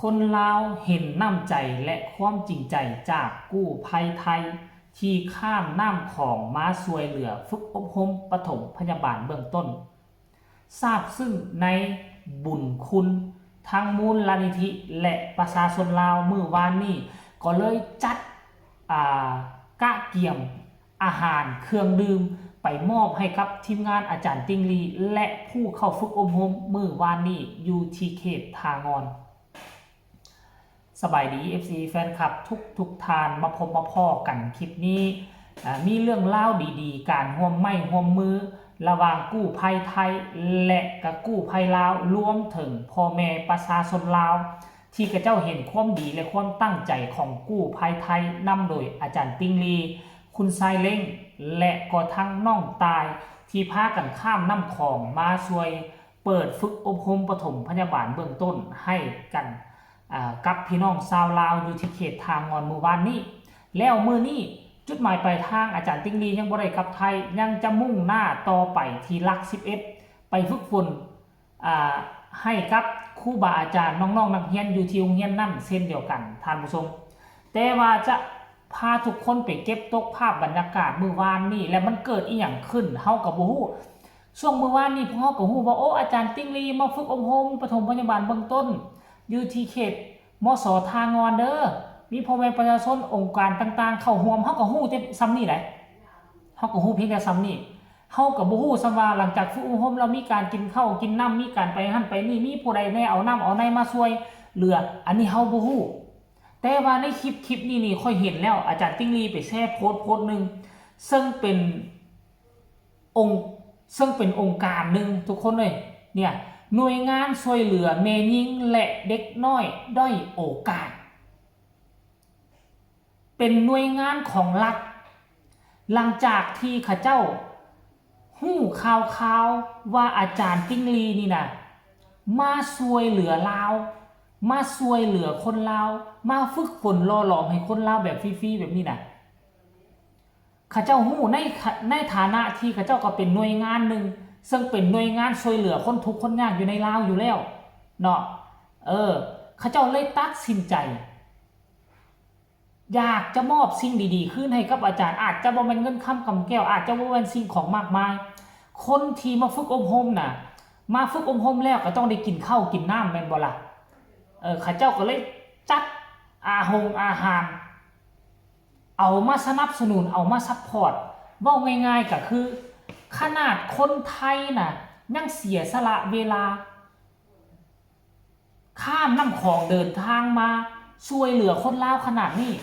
ຄົນລາວເຫັນນ້ຳໃຈ ແລະ ຄວາມຈິງໃຈຈາກກູ້ໄພໄທ ທີ່ຂ້າມນ້ຳຂອງມາຊ່ວຍເຫຼືອຝຶກອົບຮົມປະຖົມພະຍາບານເບື້ອງຕົ້ນ. ຊາບຊຶ້ງໃນບຸນຄຸນທັງມູນລະນິທິ ແລະ ປະຊາຊົນລາວ, ມື້ວານນີ້ກໍເລີຍຈັດ ອາ ກະກຽມອາຫານເຄື່ອງດື່ມໄປມອບໃຫ້ກັບທີມງານອາຈານຕິ່ງລີ ແລະ ຜູ້ເຂົ້າຝຶກອົບຮົມມື້ວານນີ້ຢູ່ທີ່ເຂດທ່າງ່ອນ. ສະບາຍດີ ເອັຟຊີ ແຟນຄລັບທຸກໆທ່ານ, ມາພົບມາພໍ້ກັນຄລິບນີ້ ອາ ມີເລື່ອງລາວດີໆ ການຮ່ວມໄມ້ຮ່ວມມືລະຫວ່າງກູ້ໄພໄທ ແລະ ກະກູ້ໄພລາວ, ລວມເຖິງພໍ່ແມ່ປະຊາຊົນລາວ ທີ່ເຂົາເຈົ້າເຫັນຄວາມດີ ແລະ ຄວາມຕັ້ງໃຈຂອງກູ້ໄພໄທ ນຳໂດຍອາຈານຕິ່ງລີ, ຄຸນຊາຍເລັງ ແລະ ກໍທັງນ້ອງຕ່າຍ ທີ່ພາກັນຂ້າມນ້ຳຂອງມາຊ່ວຍເປີດຝຶກອົບຮົມປະຖົມພະຍາບານເບື້ອງຕົ້ນໃຫ້ກັນ ອາ ກັບພີ່ນ້ອງຊາວລາວຢູ່ທີ່ເຂດທ່າງ່ອນມື້ວານນີ້. ແລ້ວມື້ນີ້ ຈຸດໝາຍປາຍທາງອາຈານຕິ່ງລີຍັງບໍ່ໄດ້ກັບໄທ, ຍັງຈະມຸ່ງໜ້າຕໍ່ໄປທີ່ຫຼັກສິບເອັດ ໄປຝຶກຝົນ ອາ ໃຫ້ກັບຄູບາອາຈານ, ນ້ອງໆນັກຮຽນຢູ່ທີ່ໂຮງຮຽນນັ້ນເຊັ່ນດຽວກັນ ທ່ານຜູ້ຊົມ. ແຕ່ວ່າຈະພາທຸກຄົນໄປເກັບຕົກພາບບັນຍາກາດມື້ວານນີ້ ແລະ ມັນເກີດອີ່ຫຍັງຂຶ້ນ ເຮົາກໍບໍ່ຮູ້. ຊ່ວງມື້ວານນີ້ພວກເຮົາກໍຮູ້ວ່າ ໂອ້ ອາຈານຕິ່ງລີມາຝຶກອົບຮົມປະຖົມພະຍາບານເບື້ອງຕົ້ນຢູ່ທີ່ເຂດ ມສ ທ່າງ່ອນເດີ, ມີພໍ່ແມ່ປະຊາຊົນ ອົງການຕ່າງໆເຂົ້າຮ່ວມ, ເຮົາກໍຮູ້ແຕ່ສ່ຳນີ້ແຫຼະ. ເຮົາກໍຮູ້ພຽງແຕ່ສ່ຳນີ້. ເຮົາກໍບໍ່ຮູ້ຊ້ຳວ່າຫຼັງຈາກຝຶກອົບຮົມແລ້ວມີການກິນເຂົ້າກິນນ້ຳ, ມີການໄປຫັ້ນໄປນີ້, ມີຜູ້ໃດແດ່ເອົານ້ຳເອົາໃນມາຊ່ວຍເຫຼືອ, ອັນນີ້ເຮົາບໍ່ຮູ້. ແຕ່ວ່າໃນຄລິບ ຄລິບນີ້ນີ້ ຂ້ອຍເຫັນແລ້ວ, ອາຈານຕິ່ງລີໄປແຊໂພສໂພສໜຶ່ງ ເຊິ່ງເປັນອົງ ເຊິ່ງເປັນອົງການໜຶ່ງ ທຸກຄົນເອີຍ, ເນ່ຍ ໜ່ວຍງານຊ່ວຍເຫຼືອແມ່ຍິງ ແລະ ເດັກນ້ອຍດ້ອຍໂອກາດ. ເປັນໜ່ວຍງານຂອງລັດ, ຫຼັງຈາກທີ່ເຂົາເຈົ້າຮູ້ຂ່າວໆວ່າອາຈານຕິ່ງລີນີ້ນະ ມາຊ່ວຍເຫຼືອລາວ, ມາຊ່ວຍເຫຼືອຄົນລາວ, ມາຝຶກຝົນຫຼໍ່ຫຼອມໃຫ້ຄົນລາວແບບຟຣີໆແບບນີ້ນະ, ເຂົາເຈົ້າຮູ້ໃນ ໃນຖານະທີ່ເຂົາເຈົ້າກໍເປັນໜ່ວຍງານໜຶ່ງ ເຊິ່ງເປັນໜ່ວຍງານຊ່ວຍເຫຼືອຄົນທຸກຄົນຍາກຢູ່ໃນລາວຢູ່ແລ້ວເນາະ. ເອີ ເຂົາເຈົ້າເລີຍຕັດສິນໃຈ ຢາກຈະມອບສິ່ງດີໆຄືນໃຫ້ກັບອາຈານ, ອາດຈະບໍ່ແມ່ນເງິນຄຳກຳແກ້ວ, ອາດຈະບໍ່ແມ່ນສິ່ງຂອງມາກມາຍ. ຄົນທີ່ມາຝຶກອົບຮົມນະ, ມາຝຶກອົບຮົມແລ້ວກໍຕ້ອງໄດ້ກິນເຂົ້າກິນນ້ຳ ແມ່ນບໍ່ລະ? ເອີ ເຂົາເຈົ້າກໍເລີຍຈັດອາຫົງອາຫານ ເອົາມາສະໜັບສະໜູນ, ເອົາມາຊັບພອດ. ເວົ້າງ່າຍໆກໍຄື ຂະໜາດຄົນໄທນະ ຍັງເສຍສະຫຼະເວລາ ຂ້າມນ້ຳຂອງເດີນທາງມາຊ່ວຍເຫຼືອຄົນລາວຂະໜາດນີ້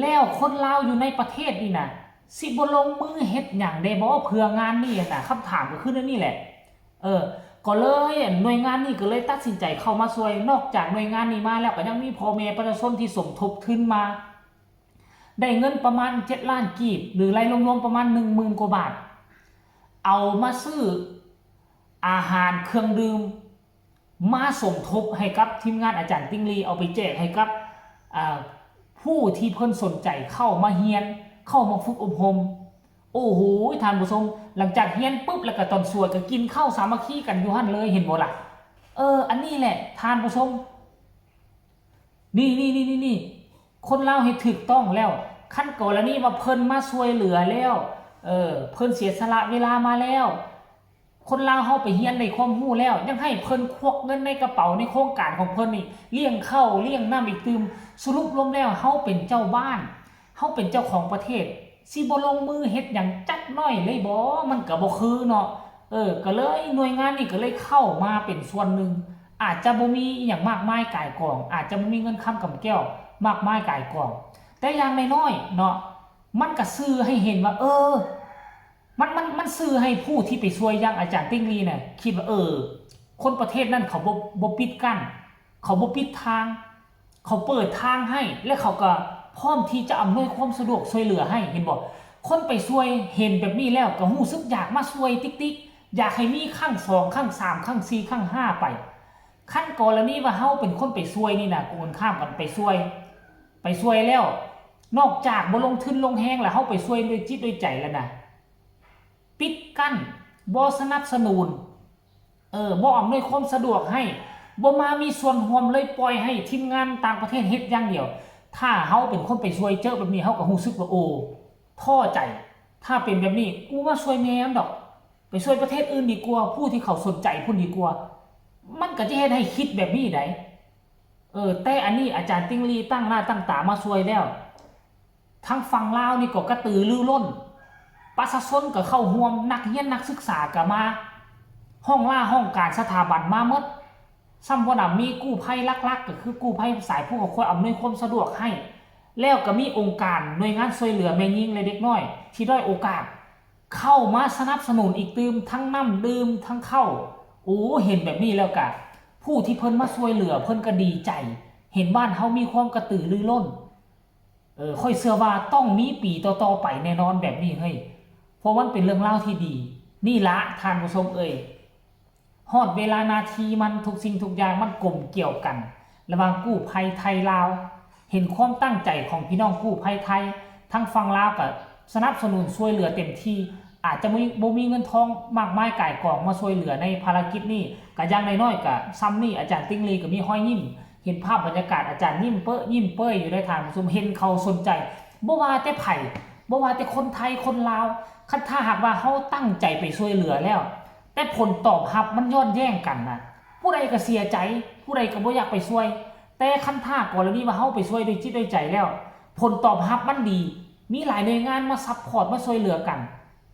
ແລ້ວຄົນລາວຢູ່ໃນປະເທດນີ້ນະ ຊິບໍ່ລົງມືເຮັດຫຍັງແດ່ບໍ່ເພື່ອງານນີ້ຫັ້ນນະ? ຄຳຖາມກໍຄືແນວນີ້ແຫຼະ. ເອີ ກໍເລີຍ ໜ່ວຍງານນີ້ກໍເລີຍຕັດສິນໃຈເຂົ້າມາຊ່ວຍ. ນອກຈາກໜ່ວຍງານນີ້ມາແລ້ວ ກໍຍັງມີພໍ່ແມ່ປະຊາຊົນທີ່ສົມທົບທຶນມາ ໄດ້ເງິນປະມານເຈັດລ້ານກີບ ຫຼື ໄລ່ລວມໆປະມານໜຶ່ງໝື່ນກວ່າບາດ ເອົາມາຊື້ອາຫານເຄື່ອງດື່ມ ມາສົມທົບໃຫ້ກັບທີມງານອາຈານຕິ່ງລີ ເອົາໄປແຈກໃຫ້ກັບ ອາ ຜູ້ທີ່ເພິ່ນສົນໃຈເຂົ້າມາຮຽນ ເຂົ້າມາຝຶກອົບຮົມ. ໂອ້ໂຫ ທ່ານຜູ້ຊົມ, ຫຼັງຈາກຮຽນປຶບ ແລ້ວກໍຕອນສວຍກໍກິນເຂົ້າສາມັກຄີກັນຢູ່ຫັ້ນເລີຍ ເຫັນບໍ່ລະ? ເອີ ອັນນີ້ແຫຼະທ່ານຜູ້ຊົມ. ນີ້ໆໆໆ ຄົນລາວເຮັດຖືກຕ້ອງແລ້ວ. ຄັນກໍລະນີວ່າເພິ່ນມາຊ່ວຍເຫຼືອແລ້ວ, ເອີ ເພິ່ນເສຍສະຫຼະເວລາມາແລ້ວ, ຄົນລາວເຮົາໄປຮຽນໄດ້ຄວາມຮູ້ແລ້ວ, ຍັງໃຫ້ເພິ່ນຄວັກເງິນໃນກະເປົາໃນໂຄງການຂອງເພິ່ນນີ້ ລ້ຽງເຂົ້າລ້ຽງນ້ຳອີກຕື່ມ. ສະຫຼຸບລວມແລ້ວ ເຮົາເປັນເຈົ້າບ້ານ, ເຮົາເປັນເຈົ້າຂອງປະເທດ, ຊິບໍ່ລົງມືເຮັດຫຍັງຈັກໜ້ອຍເລີຍບໍ? ມັນກະບໍ່ຄືເນາະ. ເອີ ກະເລີຍ ໜ່ວຍງານນີ້ກະເລີຍເຂົ້າມາເປັນສ່ວນໜຶ່ງ. ອາດຈະບໍ່ມີອີ່ຫຍັງມາກມາຍກາຍກອງ, ອາດຈະບໍ່ມີເງິນຄຳກຳແກ້ວມາກມາຍກາຍກອງ, ແຕ່ຢ່າງໜ້ອຍໆເນາະ ມັນກະສື່ໃຫ້ເຫັນວ່າ ເອີ ມັນ ມັນ ມັນສື່ໃຫ້ຜູ້ທີ່ໄປຊ່ວຍຢ່າງອາຈານຕິ່ງລີນະ ຄິດວ່າ ເອີ ຄົນປະເທດນັ້ນເຂົາບໍ່ ບໍ່ປິດກັ້ນ, ເຂົາບໍ່ປິດທາງ, ເຂົາເປີດທາງໃຫ້ ແລະ ເຂົາກໍພ້ອມທີ່ຈະອຳນວຍຄວາມສະດວກຊ່ວຍເຫຼືອໃຫ້. ເຫັນບໍ່? ຄົນໄປຊ່ວຍເຫັນແບບນີ້ແລ້ວກໍຮູ້ສຶກຢາກມາຊ່ວຍຕິກໆ, ຢາກໃຫ້ມີຄັ້ງສອງ, ຄັ້ງສາມ, ຄັ້ງສີ່, ຄັ້ງຫ້າໄປ. ຄັນກໍລະນີວ່າເຮົາເປັນຄົນໄປຊ່ວຍນີ້ນະ, ກົງກັນຂ້າມກັນໄປຊ່ວຍ, ໄປຊ່ວຍແລ້ວ ນອກຈາກບໍ່ລົງທຶນລົງແຮງແລ້ວ, ເຮົາໄປຊ່ວຍດ້ວຍຈິດດ້ວຍໃຈແລ້ວນະ, ປິດກັ້ນ, ບໍ່ສະໜັບສະໜູນ, ເອີ ບໍ່ອຳນວຍຄວາມສະດວກໃຫ້, ບໍ່ມາມີສ່ວນຮ່ວມເລີຍ, ປ່ອຍໃຫ້ທີມງານຕ່າງປະເທດເຮັດຢ່າງດຽວ. ຖ້າເຮົາເປັນຄົນໄປຊ່ວຍເຈີແບບນີ້ ເຮົາກໍຮູ້ສຶກວ່າ ໂອ້ ທໍ້ໃຈ. ຖ້າເປັນແບບນີ້ ກູມາຊ່ວຍແມ່ມັນດອກ, ໄປຊ່ວຍປະເທດອື່ນດີກວ່າ, ຜູ້ທີ່ເຂົາສົນໃຈພຸ້ນດີກວ່າ. ມັນກໍຈະເຮັດໃຫ້ຄິດແບບນີ້ໄດ໋. ເອີ ແຕ່ອັນນີ້ອາຈານຕິ່ງລີຕັ້ງໜ້າຕັ້ງຕາມາຊ່ວຍແລ້ວ. ທາງຝັ່ງລາວນີ້ກໍກະຕືລືລົ້ນ, ປະຊາຊົນກໍເຂົ້າຮ່ວມ, ນັກຮຽນນັກສຶກສາກໍມາ, ຫ້ອງລາຫ້ອງການສະຖາບັນມາໝົດ. ຊ້ຳບໍ່ໜຳມີກູ້ໄພຫຼັກໆ ກໍຄືກູ້ໄພສາຍພູເຂົາຄວາຍອຳນວຍຄວາມສະດວກໃຫ້, ແລ້ວກໍມີອົງການໜ່ວຍງານຊ່ວຍເຫຼືອແມ່ຍິງ ແລະ ເດັກນ້ອຍທີ່ດ້ອຍໂອກາດ ເຂົ້າມາສະໜັບສະໜູນອີກຕື່ມ, ທັງນ້ຳດື່ມ, ທັງເຂົ້າ. ໂອ້ ເຫັນແບບນີ້ແລ້ວກະ ຜູ້ທີ່ເພິ່ນມາຊ່ວຍເຫຼືອ ເພິ່ນກໍດີໃຈ, ເຫັນບ້ານເຮົາມີຄວາມກະຕືລືລົ້ນ. ເອີ ຂ້ອຍເຊື່ອວ່າຕ້ອງມີປີຕໍ່ໆໄປແນ່ນອນແບບນີ້ເຮີ້ຍ, ເພາະມັນເປັນເລື່ອງລາວທີ່ດີ. ນີ້ລະທ່ານຜູ້ຊົມເອີຍ, ຮອດເວລານາທີມັນ, ທຸກສິ່ງທຸກຢ່າງມັນກົມກ່ຽວກັນ ລະຫວ່າງກູ້ໄພໄທລາວ. ເຫັນຄວາມຕັ້ງໃຈຂອງພີ່ນ້ອງກູ້ໄພໄທ, ທາງຝັ່ງລາວກໍສະໜັບສະໜູນຊ່ວຍເຫຼືອເຕັມທີ່. ອາດຈະບໍ່ມີ ບໍ່ມີເງິນທອງມາກມາຍກາຍກອງມາຊ່ວຍເຫຼືອໃນພາລະກິດນີ້, ກະຢ່າງໜ້ອຍໆກະຊ່ຳນີ້. ອາຈານຕິ່ງລີກໍມີຮອຍຍິ້ມ, ເຫັນພາບບັນຍາກາດອາຈານຍິ້ມເປີ້ຍຍິ້ມເປີ້ຍຢູ່ໃດ໋ທ່ານຜູ້ຊົມ, ເຫັນເຂົາສົນໃຈ. ບໍ່ວ່າແຕ່ໃຜ, ບໍ່ວ່າແຕ່ຄົນໄທຄົນລາວ, ຄັນຖ້າຫາກວ່າເຮົາຕັ້ງໃຈໄປຊ່ວຍເຫຼືອແລ້ວ ແຕ່ຜົນຕອບຮັບມັນຍ້ອນແຍ້ງກັນນະ, ຜູ້ໃດກໍເສຍໃຈ, ຜູ້ໃດກໍບໍ່ຢາກໄປຊ່ວຍ. ແຕ່ຄັນຖ້າກໍລະນີວ່າເຮົາໄປຊ່ວຍດ້ວຍຈິດດ້ວຍໃຈແລ້ວ ຜົນຕອບຮັບມັນດີ, ມີຫຼາຍໜ່ວຍງານມາຊັບພອດມາຊ່ວຍເຫຼືອກັນ,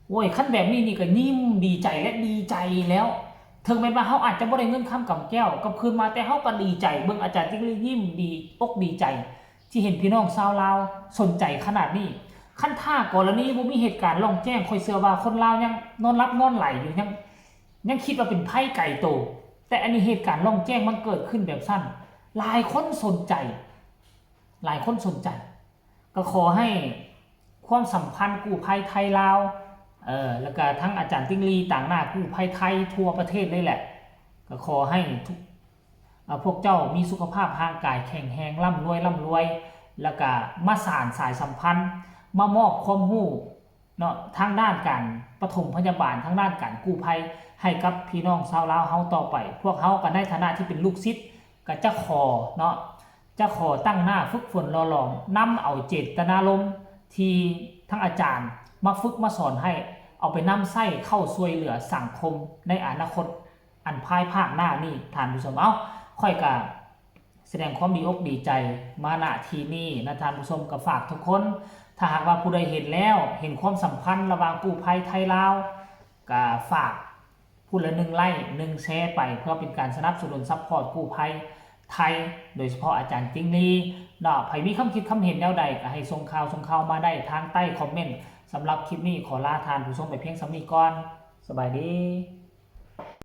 ໂອ້ຍ ຄັນແບບນີ້ນີ້ກໍຍິ້ມດີໃຈ ແລະ ດີໃຈແລ້ວ. ເຖິງແມ່ນວ່າເຮົາອາດຈະບໍ່ໄດ້ເງິນຄຳກຳແກ້ວກັບຄືນມາ, ແຕ່ເຮົາກໍດີໃຈ. ເບິ່ງອາຈານຕິ່ງລີຍິ້ມດີອົກດີໃຈ ທີ່ເຫັນພີ່ນ້ອງຊາວລາວສົນໃຈຂະໜາດນີ້. ຄັນຖ້າກໍລະນີບໍ່ມີເຫດການລ່ອງແຈ້ງ, ຂ້ອຍເຊື່ອວ່າຄົນລາວຍັງນອນຫຼັບນອນໄຫຼຢູ່, ຍັງ ຍັງຄິດວ່າເປັນໄພໄກໂຕ. ແຕ່ອັນນີ້ເຫດການລ່ອງແຈ້ງມັນເກີດຂຶ້ນແບບຊັ້ນ, ຫຼາຍຄົນສົນໃຈ, ຫຼາຍຄົນສົນໃຈ. ກໍຂໍໃຫ້ຄວາມສຳພັນກູ້ໄພໄທລາວ, ເອີ ແລ້ວກະທັງອາຈານຕິ່ງລີຕາງໜ້າກູ້ໄພໄທທົ່ວປະເທດເລີຍແຫຼະ, ກໍຂໍໃຫ້ທຸກ ອາ ພວກເຈົ້າມີສຸຂະພາບຮ່າງກາຍແຂງແຮງ, ລ່ຳລວຍ, ລ່ຳລວຍ, ແລ້ວກະມາສານສາຍສຳພັນ, ມາມອບຄວາມຮູ້ເນາະ, ທາງດ້ານການປະຖົມພະຍາບານ, ທາງດ້ານການກູ້ໄພໃຫ້ກັບພີ່ນ້ອງຊາວລາວເຮົາຕໍ່ໄປ. ພວກເຮົາກໍໃນຖານະທີ່ເປັນລູກສິດ ກໍຈະຂໍເນາະ, ຈະຂໍຕັ້ງໜ້າຝຶກຝົນຫຼໍ່ຫຼອມ, ນຳເອົາເຈດຕະນາລົມທີ່ທາງອາຈານມາຝຶກມາສອນໃຫ້, ເອົາໄປນຳໃຊ້ເຂົ້າຊ່ວຍເຫຼືອສັງຄົມໃນອະນາຄົດ ອັນພາຍພາກໜ້ານີ້ທ່ານຜູ້ຊົມ. ເອົ້າ ຂ້ອຍກະສະແດງຄວາມດີອົກດີໃຈມາ ນະ ທີ່ນີ້ນະທ່ານຜູ້ຊົມ. ກໍຝາກທຸກຄົນ, ຖ້າຫາກວ່າຜູ້ໃດເຫັນແລ້ວ ເຫັນຄວາມສຳພັນລະຫວ່າງກູ້ໄພໄທລາວ, ກະຝາກຜູ້ລະໜຶ່ງໄລ້ ໜຶ່ງແຊໄປ ເພື່ອເປັນການສະໜັບສະໜູນຊັບພອດກູ້ໄພໄທ, ໂດຍສະເພາະອາຈານຕິ່ງລີເນາະ. ໃຜມີຄຳຄິດຄຳເຫັນແນວໃດ ກໍໃຫ້ສົ່ງຂ່າວ ສົ່ງຂ່າວມາໄດ້ທາງໃຕ້ຄອມເມັນ. ສຳລັບຄລິບນີ້ ຂໍລາທ່ານຜູ້ຊົມໄປພຽງສ່ຳນີ້ກ່ອນ. ສະບາຍດີ.